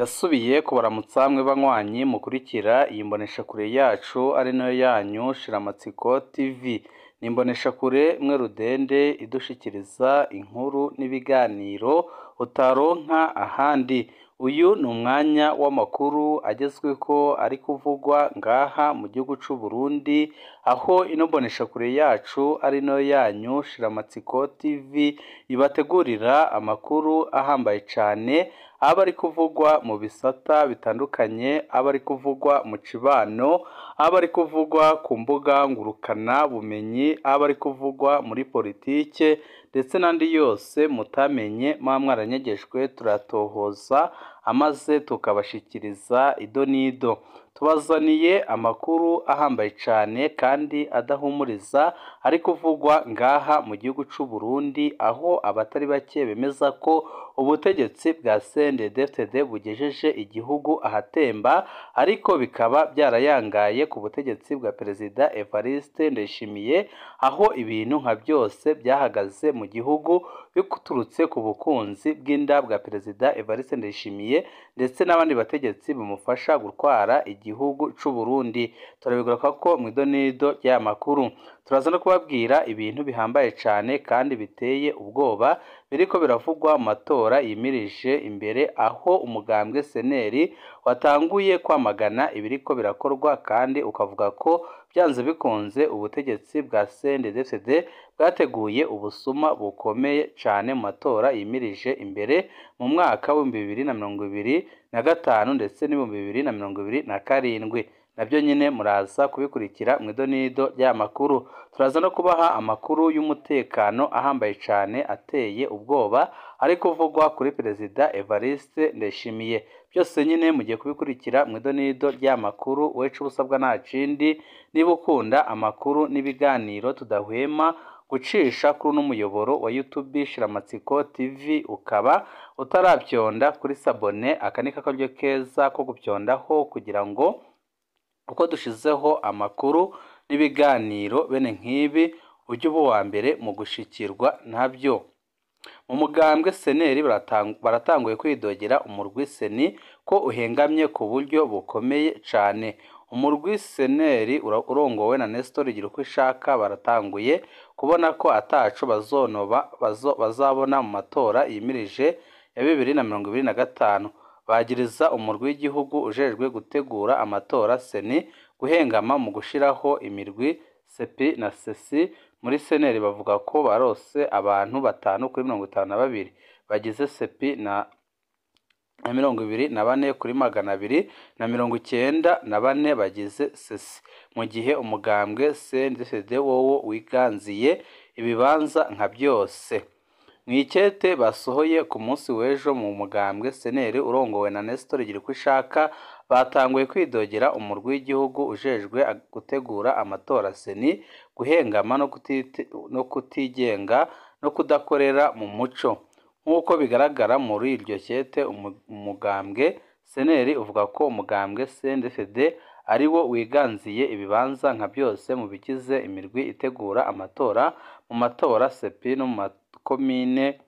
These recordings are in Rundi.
Ndasubiye kubaramutsa mwe banywanyi mukurikira iyi mboneshakure yacu ari nayo yanyu Shiramatsiko TV. Ni imboneshakure mwe rudende idushikiriza inkuru n'ibiganiro utaronka ahandi. Uyu ni umwanya w'amakuru agezweko ari kuvugwa ngaha mu gihugu c'u Burundi, aho ino mboneshakure yacu ari nayo yanyu Shiramatsiko TV ibategurira amakuru ahambaye cane aba ari kuvugwa mu bisata bitandukanye, aba ari kuvugwa mu cibano, aba ari kuvugwa ku mbuga ngurukana bumenyi, aba ari kuvugwa muri politike ndetse n'andi yose mutamenye muba mwaranyegejwe, turatohoza amaze tukabashikiriza ido n'ido. Tubazaniye amakuru ahambaye cane kandi adahumuriza ari kuvugwa ngaha mu gihugu c'u Burundi, aho abatari bake bemeza ko ubutegetsi bwa CNDD-FDD bugejeje igihugu ahatemba, ariko bikaba byarayangaye ku butegetsi bwa Perezida Evariste Ndayishimiye, aho ibintu nka byose byahagaze mu gihugu biturutse ku bukunzi bw'inda bwa Perezida Evariste Ndayishimiye ndetse n'abandi bategetsi bamufasha gutwara igihugu c'u Burundi. Turabigaruka ko mu idonido ry'aya makuru. Turaza no kubabwira ibintu bihambaye cane kandi biteye ubwoba biriko biravugwa mu matora yimirije imbere, aho umugambwe seneri watanguye kwamagana ibiriko birakorwa kandi ukavuga ko byanze bikunze ubutegetsi bwa CNDD-FDD bwateguye ubusuma bukomeye cane mu matora yimirije imbere mu mwaka w'2025 ndetse n'2027. Nabyo nyine muraza kubikurikira mu idonido ry'aya makuru. Turaza no kubaha amakuru y'umutekano ahambaye cane ateye ubwoba ari kuvugwa kuri Perezida Evariste Ndayishimiye. Byose nyine mugiye kubikurikira mu idonido ry'aya makuru. Wecu ubusabwa nta kindi, niba ukunda amakuru n'ibiganiro tudahwema gucisha kuri uno muyoboro wa YouTube Shiramatsiko TV, ukaba utarabyonda kuri sabone, aka ni kakaryo keza ko gupyondaho kugira ngo uko dushizeho amakuru n'ibiganiro bene nk'ibi ujye uba uwa mbere mu gushikirwa nabyo. Mu mugambwe seneri baratanguye kwidogera umurwi seni ko uhengamye ku buryo bukomeye cane. Umurwi seneri urongowe na Nestor Girukwishaka baratanguye kubona ko ataco bazonoba bazabona mu matora yimirije ya 2025. Bagiriza umurwi w'igihugu ujejwe gutegura amatora seni guhengama mu gushiraho imirwi sepi na sesi. Muri seneri bavuga ko barose abantu 5 kuri 52 bagize sepi na 24 kuri 294 bagize sesi, mu gihe umugambwe CNDD-FDD wowo wiganziye ibibanza nka byose. Mwikete basohoye ku munsi w'ejo mu mugambwe seneri urongowe na Nestor Girukwishaka batanguye kwidogera umurwi w'igihugu ujejwe gutegura amatora seni guhengama no kutigenga no kudakorera mu muco. Nk'uko bigaragara muri iryo kete, umugambwe seneri uvuga ko umugambwe CNDD-FDD ari wo wiganziye ibibanza nka byose mu bigize imirwi itegura amatora mu matora sepi no mu makomine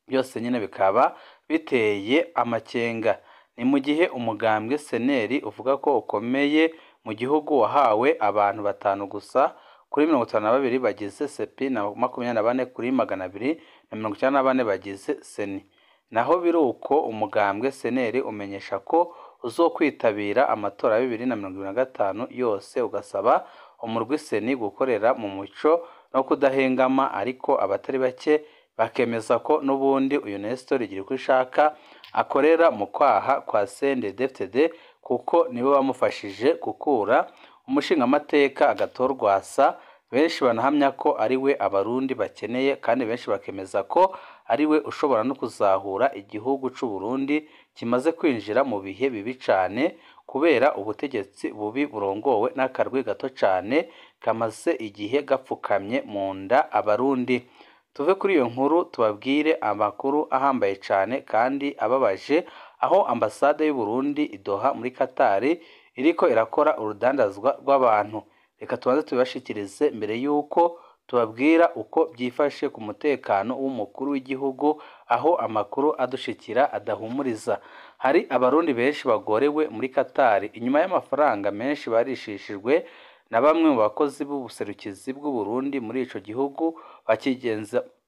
byose nyine bikaba biteye amakenga. Ni mu gihe umugambwe seneri uvuga ko ukomeye mu gihugu wahawe abantu 5 gusa kuri 52 bagize sepi na 24 kuri 294 bagize seni. Naho biruko umugambwe seneri umenyesha ko uzokwitabira amatora ya 2025 yose, ugasaba umurwi seni gukorera mu muco no kudahengama, ariko abatari bake bakemeza ko n'ubundi uyu Nestor Girukwishaka akorera mu kwaha kwa CNDD-FDD kuko nibo bamufashije gukura umushingamateka Agathon-Rwasa. Benshi banahamya ko ari we abarundi bakeneye, kandi benshi bakemeza ko ari we ushobora no kuzahura igihugu c'u Burundi kimaze kwinjira mu bihe bibi cane kubera ubutegetsi bubi burongowe n'akarwi gato cane kamaze igihe gapfukamye mu nda abarundi. Tuve kuri iyo nkuru tubabwire amakuru ahambaye cane kandi ababaje, aho ambasade y'u Burundi i Doha muri Qatar iriko irakora urudandazwa rw'abantu. Reka tubanze tubibashikirize mbere yuko tubabwira uko byifashe ku mutekano w'umukuru w'igihugu, aho amakuru adushikira adahumuriza. Hari abarundi benshi bagorewe muri Katari inyuma y'amafaranga menshi barishishijwe na bamwe mu bakozi b'ubuserukizi bw'u Burundi muri ico gihugu,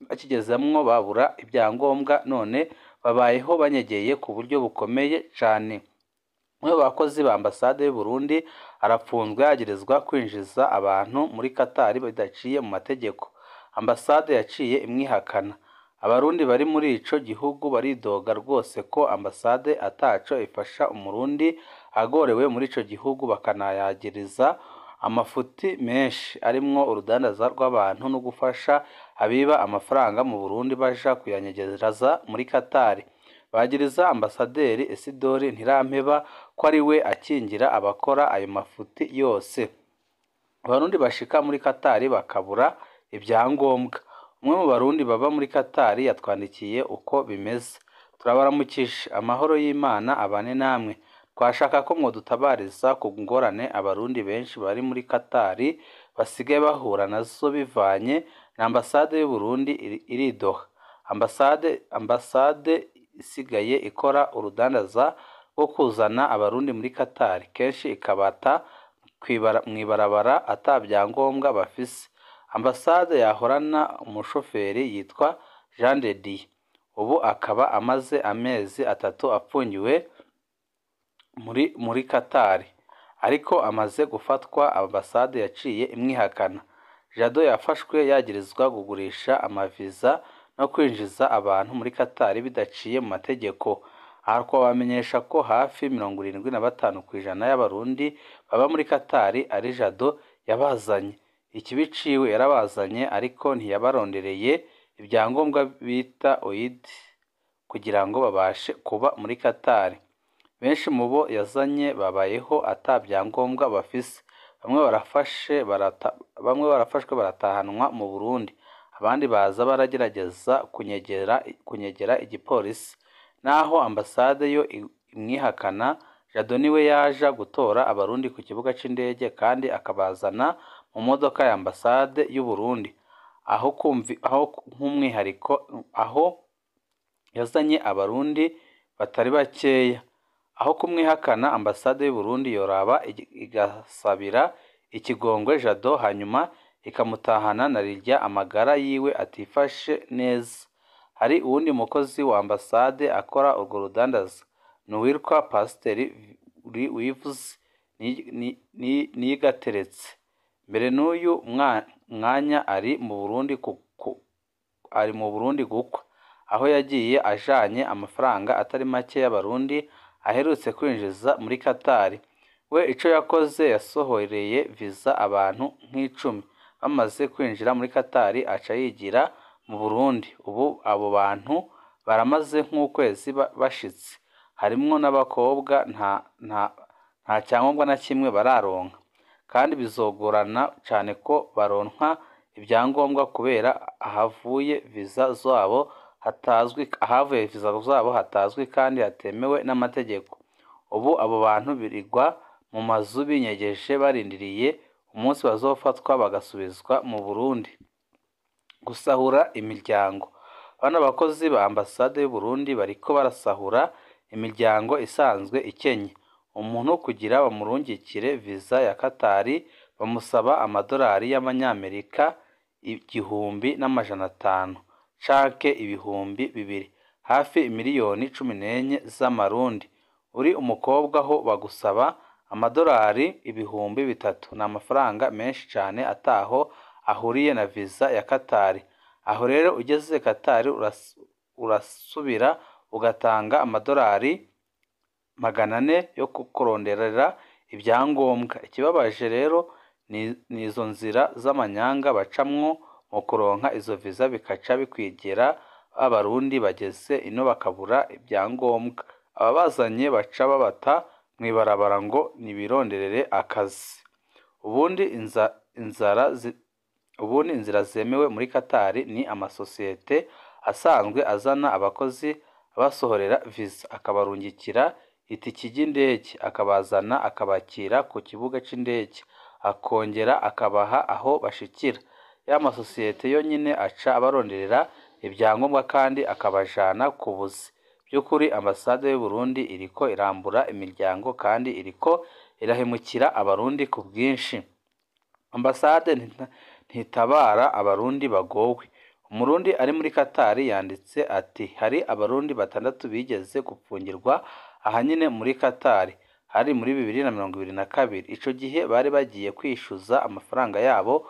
bakigezamwo babura ibyangombwa, none babayeho banyegeye ku buryo bukomeye cane. Umwe mu bakozi ba ambasade y'u Burundi arapfunzwe yagirizwa kwinjiza abantu muri Katari bidaciye mu mategeko. Ambasade yaciye imwihakana. Abarundi bari muri ico gihugu baridoga rwose ko ambasade ataco ifasha umurundi agorewe muri ico gihugu, bakanayagiriza amafuti menshi arimwo urudandaza rw'abantu no gufasha abiba amafaranga mu Burundi baja kuyanyegereza muri Katari. Bagiriza ambasaderi Isidori Ntirampeba ko ari we akingira abakora ayo mafuti yose. Abarundi bashika muri Katari bakabura ibyangombwa. Umwe mu barundi baba muri Katari yatwandikiye uko bimeze. Turabaramukije, amahoro y'Imana abane namwe. Twashaka ko mwodutabariza ku ngorane abarundi benshi bari muri Katari basigaye bahura nazo bivanye na ambasade y'u Burundi iri Doha. Ambasade isigaye ikora urudandaza rwo kuzana abarundi muri Katari, kenshi ikabata mw'ibarabara ata byangombwa bafise. Ambasade yahorana umushoferi yitwa Jean de Dieu, ubu akaba amaze amezi 3 apfungiwe muri Katari, ariko amaze gufatwa ambasade yaciye imwihakana. Jado yafashwe yagirizwa kugurisha amaviza no kwinjiza abantu muri Katari bidaciye mu mategeko. Aha twabamenyesha ko hafi 75% y'abarundi baba muri Katari ari Jado yabazanye. Ikibi ciwe yarabazanye ariko ntiyabarondereye ibyangombwa bita OID kugira ngo babashe kuba muri Katari. Benshi mu bo yazanye babayeho ata byangombwa bafise. Bamwe barafashwe baratahanwa mu Burundi, abandi baza baragerageza kunyegera igipolisi. Naho ambasade yo imwihakana, Jado niwe yaja gutora abarundi ku kibuga c'indege kandi akabazana mu modoka ya ambasade y'u Burundi. Aho nk'umwihariko aho yazanye abarundi batari bakeya. Aho kumwihakana, ambasade y'u Burundi yoraba igasabira ikigongwe Jado, hanyuma ikamutahana na rirya amagara yiwe atifashe neza. Hari uwundi mukozi wa ambasade akora urwo rudandaza, ni uwitwa Pasiteri Wivuze Niyigateretse. Mbere n'uyu mwanya ari mu Burundi gukwa, aho yagiye ajanye amafaranga atari make y'abarundi aherutse kwinjiza muri Katari. We ico yakoze, yasohoreye viza abantu nk'icumi bamaze kwinjira muri Katari aca yigira mu Burundi. Ubu abo bantu baramaze nk'ukwezi bashitse, harimwo n'abakobwa nta cyangombwa na kimwe bararonka, kandi bizogorana cane ko baronka ibyangombwa kubera ahavuye viza zabo hatazwi kandi hatemewe n'amategeko. Ubu abo bantu birirwa mu mazu binyegeje barindiriye umunsi bazofatwa bagasubizwa mu Burundi. Gusahura imiryango. Bano bakozi ba ambasade y'u Burundi bariko barasahura imiryango isanzwe ikenye. Umuntu kugira bamurungikire viza ya Katari bamusaba amadolari y'amanyamerika 1500 canke 2000, hafi miliyoni 14 z'amarundi. Uri umukobwa ho bagusaba amadolari 3000, ni amafaranga menshi cane ataho ahuriye na viza ya Katari. Aho rero ugeze Katari urasubira ugatanga amadolari 400 yo kukuronderera ibyangombwa. Ikibabaje rero ni izo nzira z'amanyanga bacamwo mu kuronka izo viza, bikaca bikwigera abarundi bageze ino bakabura ibyangombwa. Ababazanye baca babata mw'ibarabara ngo nibironderere akazi. Ubundi inzira zemewe muri Katari ni amasosiyete asanzwe azana abakozi abasohorera visa, akabarungikira itiki ry'indege, akabazana akabakira ku kibuga c'indege, akongera akabaha aho bashikira. Ya masosiyete yonyine aca abaronderera ibyangombwa kandi akabajana ku buzi. By'ukuri ambasade y'u Burundi iriko irambura imiryango kandi iriko irahemukira abarundi ku bwinshi. Ambasade ntitabara abarundi bagowe. Umurundi ari muri Qatar yanditse ati hari abarundi 6 bigeze gupfungirwa aha nyine muri Qatar, hari muri 2022. Ico gihe bari bagiye kwishyuza amafaranga yabo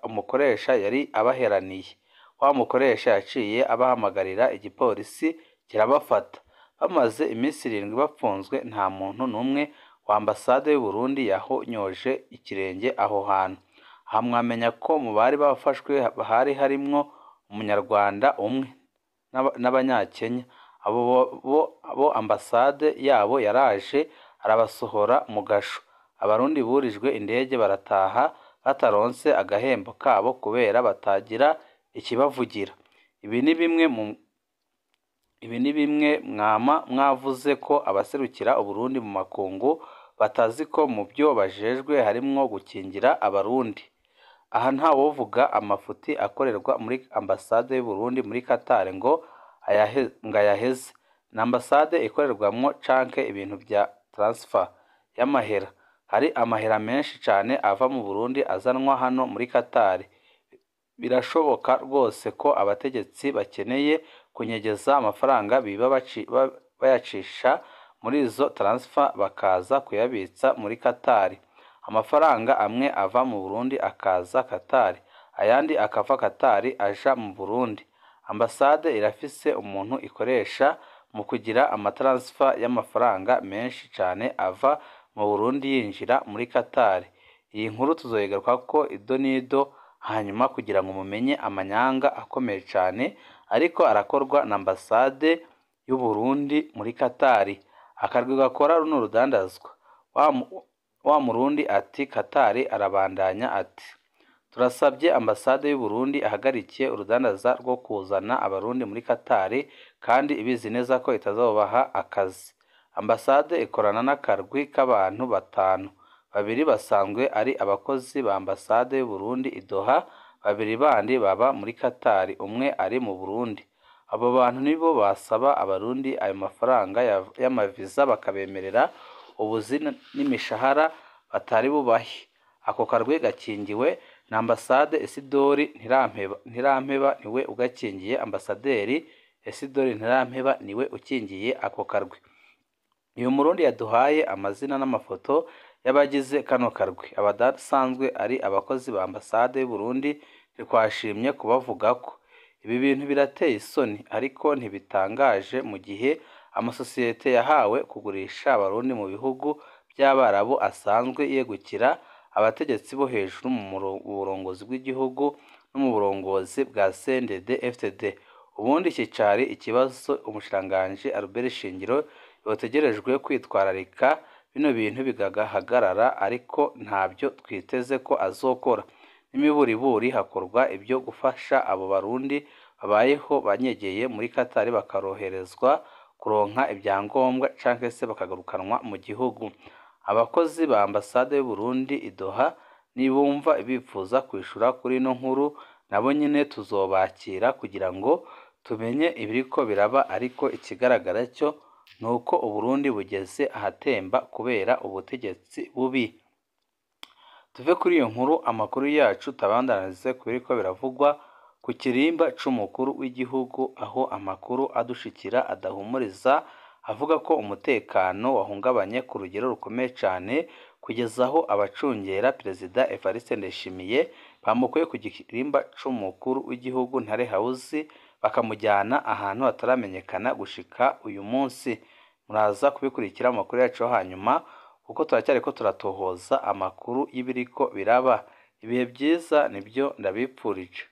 umukoresha yari abaheraniye. Wa mukoresha yaciye abahamagarira igipolisi kirabafata. Bamaze iminsi 7 bapfunzwe, nta muntu n'umwe wa ambasade y'u Burundi yahonyoje ikirenge aho hantu. Aha mwamenya ko mu bari bafashwe hari harimwo umunyarwanda umwe n'abanyakenya. Abo bo ambasade yabo yaraje arabasohora mu gasho. Abarundi burijwe indege barataha bataronse agahembo kabo kubera batagira ikibavugira. Ibi ni bimwe mwama mwavuze ko abaserukira Uburundi mu makungu batazi ko mu byo bajejwe harimwo gukingira abarundi. Aha ntawovuga amafuti akorerwa muri ambasade y'u Burundi muri Qatar ngo ayaheze. Ni ambasade ikorerwamwo canke ibintu bya transfer y'amahera. Hari amahera menshi cane ava mu Burundi azanwa hano muri Qatar. Birashoboka rwose ko abategetsi bakeneye kunyegeza amafaranga biba bayacisha muri izo transfer bakaza kuyabitsa muri Qatar. Amafaranga amwe ava mu Burundi akaza Qatar, ayandi akava Qatar aja mu Burundi. Ambasade irafise umuntu ikoresha mu kugira amatransfer y'amafaranga menshi cane ava mu Burundi yinjira muri Qatar. Iyi nkuru tuzoyigaruka ko ido n'ido hanyuma kugira ngo mumenye amanyanga akomeye cane ariko arakorwa na ambasade y'u Burundi muri Qatar. Akarwi gakora runo rudandazwa. Wa Murundi ati Qatar arabandanya ati turasabye ambasade y'u Burundi ahagarikiye urudandaza rwo kuzana abarundi muri Qatar kandi ibizi neza ko itazobaha akazi. Ambasade ikorana n'akarwi k'abantu 5, 2 basanzwe ari abakozi ba ambasade y'u Burundi i Doha, 2 bandi baba muri Qatar, umwe ari mu Burundi. Abo bantu nibo basaba abarundi ayo mafaranga y'amaviza bakabemerera ubuzi n'imishahara batari bubahe. Ako karwi gakingiwe na ambasade Isidori Ntirampeba niwe ugakingiye. Ambasaderi Isidori Ntirampeba niwe ukingiye ako karwi. Uyu Murundi yaduhaye amazina n'amafoto y'abagize kano karwi. Abadasanzwe ari abakozi ba ambasade y'u Burundi ntitwashimye kubavugako. Ibi bintu birateye isoni ariko ntibitangaje mu gihe amasosiyete yahawe kugurisha abarundi mu bihugu by'Abarabu asanzwe yegukira abategetsi bo hejuru mu burongozi bw'igihugu no mu burongozi bwa CNDD-FDD. Ubundi iki cari ikibazo umushikiranganji Albert Shingiro yotegerejwe kwitwararika bino bintu bigahagarara, ariko ntabyo twiteze ko azokora. N'imiburiburi hakorwa ibyo gufasha abo barundi babayeho banyegeye muri Qatar bakaroherezwa kuronka ibyangombwa canke se bakagarukanwa mu gihugu. Abakozi ba ambasade y'u Burundi i Doha nibumva bipfuza kwishura kuri ino nkuru nabo nyine tuzobakira kugira ngo tumenye ibiriko biraba, ariko ikigaragara cyo nuko Uburundi bugeze ahatemba kubera ubutegetsi bubi. Tuve kuri iyo nkuru, amakuru yacu tabandanirize ku biriko biravugwa ku kirimba c'umukuru w'igihugu, aho amakuru adushikira adahumuriza avuga ko umutekano wahungabanye ku rugero rukomeye cane kugeza aho abacungera Perezida Evariste Ndayishimiye bamukuye ku kirimba c'umukuru w'igihugu Ntare House bakamujyana ahantu hataramenyekana gushika uyu munsi. Muraza kubikurikira amakuru yacu hanyuma, kuko turacyariko turatohoza amakuru y'ibiriko biraba. Ibihe byiza nibyo ndabipfurije.